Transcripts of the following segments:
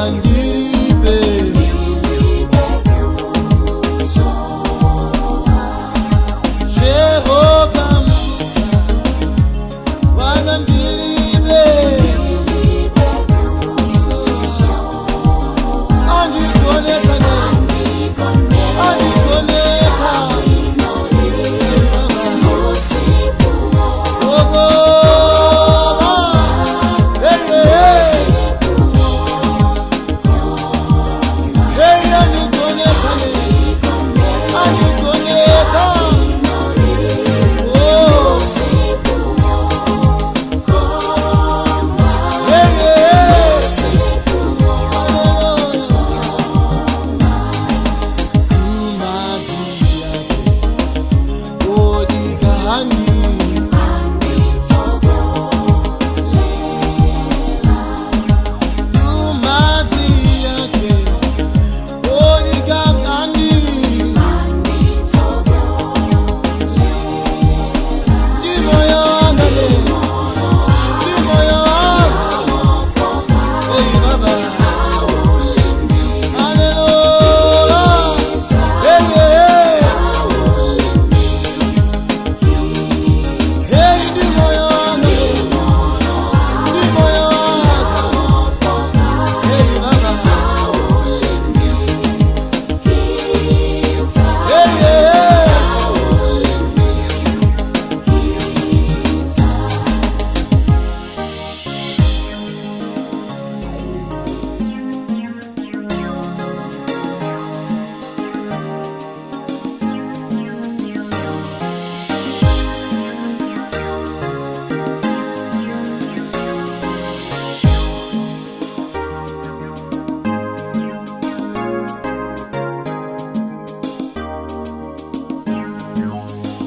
Wanga ndiribe Jehova Musa, wanga ndiribe Andigonetsa ne, andigonetsa Ogoma, hey, hey. Hey, andigonetsa ne, andigonetsa. Oh, hey, hey. Hallelujah. Hey, hey, hey. Hey, ndi moyo wanga, ndi moyo wanga. Hey, baba. Hey, hey, hey.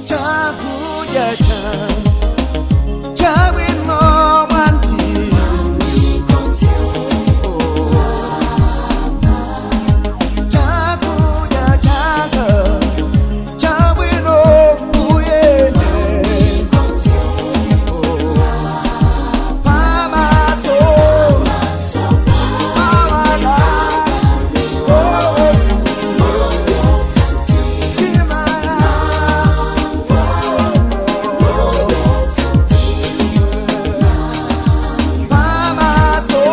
Chakuja cha chabwino mwanti chakuja chaka chabwino uye pamaso pamana oh kimara pamaso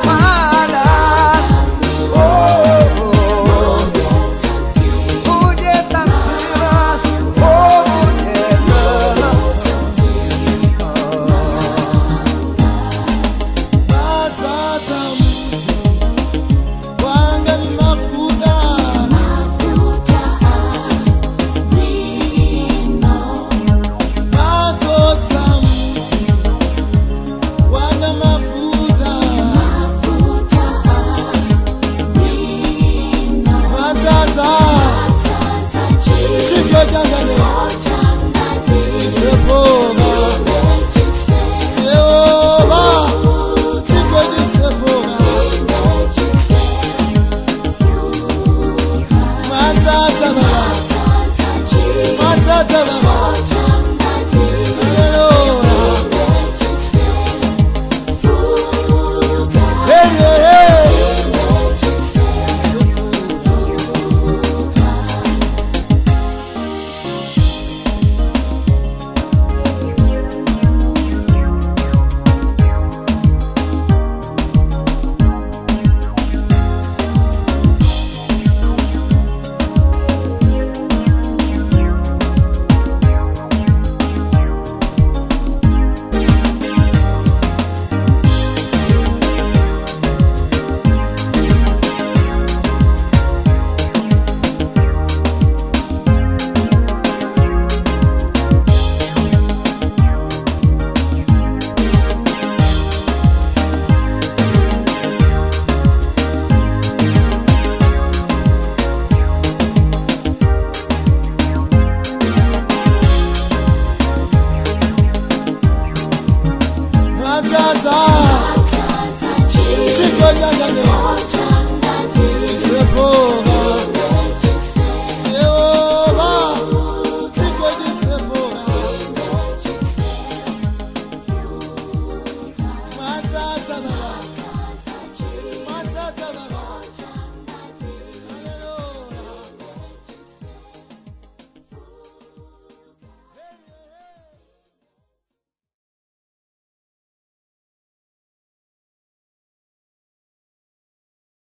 pana oh ujesa mpira oh ujesa Matata mutu, wanga ni mafuta. Matata mutu, wanga mafuta. Matata, chiko changa ne, sefoga. Yehova, chiko chisefoga. Matata baba, matata baba. Hallelujah. Hey, hey, hey. Matata, chiko changa ne, sefoga.